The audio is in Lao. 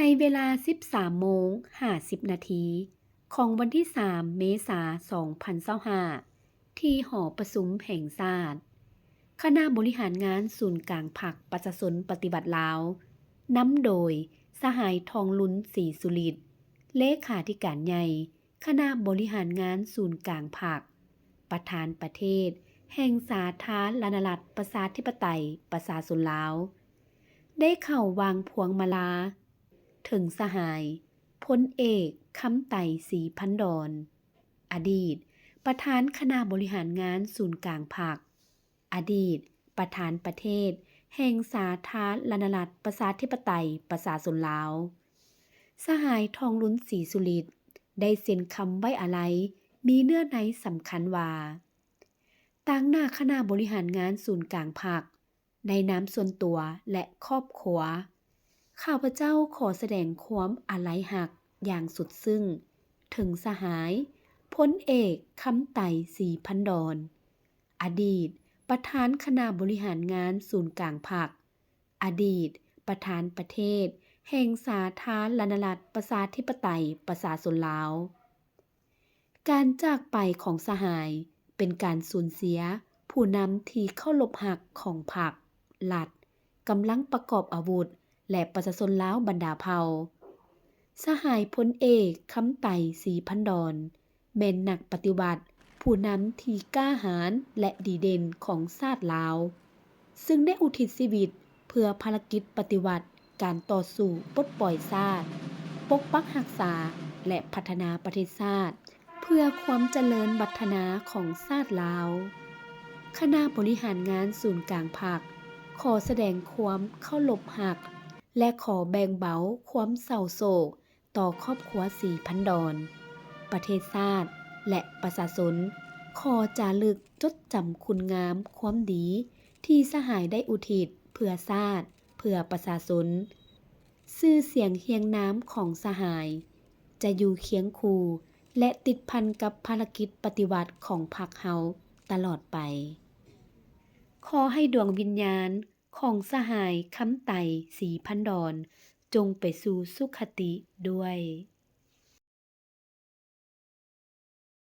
ໃນເວລາສິບສາມໂມງຫ້າສິບນາທີ ຂອງວັນທີສາມເມສາສອງພັນຊາວຫ້າ ທີ່ຫໍປະຊຸມແຫ່ງຊາດ, ຄະນະບໍລິຫານງານສູນກາງພັກປະຊາຊົນປະຕິວັດລາວ ນຳໂດຍສະຫາຍ ທອງລຸນ ສີສຸລິດ ເລຂາທິການໃຫຍ່ ຄະນະບໍລິຫານງານສູນກາງພັກ, ປະທານປະເທດແຫ່ງສາທາລະນະລັດປະຊາທິປະໄຕປະຊາຊົນລາວ ໄດ້ເຂົ້າວາງພວງມາລາເຖິງສະຫາຍ ພົນເອກ ຄຳໄຕ ສີພັນດອນ ອະດີດປະທານຄະນະບໍລິຫານງານສູນກາງພັກ, ອະດີດປະທານປະເທດແຫ່ງສາທາລະນະລັດປະຊາທິປະໄຕປະຊາຊົນລາວ. ສະຫາຍ ທອງລຸນ ສີສຸລິດ ໄດ້ເຊັນຄຳໄວ້ອາໄລ ມີເນື້ອໃນສຳຄັນວ່າ, ຕາງໜ້າຄະນະບໍລິຫານງານສູນກາງພັກ, ໃນນາມສ່ວນຕົວ ແລະ ຄອບຄົວ, ຂ້າພະເຈົ້າຂໍສະແດງຄວາມອາໄລຮັກຢ່າງສຸດຊຶ້ງເຖິງສະຫາຍ ພົນເອກ ຄຳໄຕ ສີພັນດອນ ອະດີດປະທານຄະນະບໍລິຫານງານສູນກາງພັກ, ອະດີດປະທານປະເທດແຫ່ງສາທາລະນະລັດປະຊາທິປະໄຕປະຊາຊົນລາວ. ການຈາກໄປຂອງສະຫາຍເປັນການສູນເສຍຜູ້ນຳທີ່ເຄົາລົບຮັກຂອງພັກ, ລັດ, ກຳລັງປະກອບອາວຸດ ແລະ ປະຊາຊົນລາວບັນດາເຜົ່າ. ສະຫາຍພົນເອກ ຄຳໄຕ ສີພັນດອນ ແມ່ນນັກປະຕິວັດ, ຜູ້ນຳທີ່ກ້າຫານ ແລະ ດີເດັ່ນຂອງຊາດລາວ, ຊຶ່ງໄດ້ອຸທິດຊີວິດເພື່ອພາລະກິດປະຕິວັດ, ການຕໍ່ສູ້ປົດປ່ອຍຊາດ, ປົກປັກຮັກສາ ແລະ ພັດທະນາປະເທດຊາດ ເພື່ອຄວາມຈະເລີນວັດທະນາຂອງຊາດລາວ. ຄະນະບໍລິຫານງານສູນກາງພັກ ຂໍສະແດງຄວາມເຄົາລົບຮັກ ແລະ ຂໍແບ່ງເບົາຄວາມເສົ້າໂສກ ຕໍ່ຄອບຄົວສີພັນດອນ, ປະເທດຊາດ ແລະ ປະຊາຊົນ. ຂໍຈາລຶກຈົດຈຳຄຸນງາມຄວາມດີທີ່ສະຫາຍໄດ້ອຸທິດເພື່ອຊາດ, ເພື່ອປະຊາຊົນ. ຊື່ສຽງຮຽງນາມຂອງສະຫາຍຈະຢູ່ຄຽງຄູ່ ແລະ ຕິດພັນກັບພາລະກິດປະຕິວັດຂອງພັກເຮົາຕະຫຼອດໄປ. ຂໍໃຫ້ດວງວິນຍານຂອງສະຫາຍຄຳໄຕ ສີພັນດອນ ຈົ່ງໄປສູ່ສຸຄະຕິດ້ວຍ.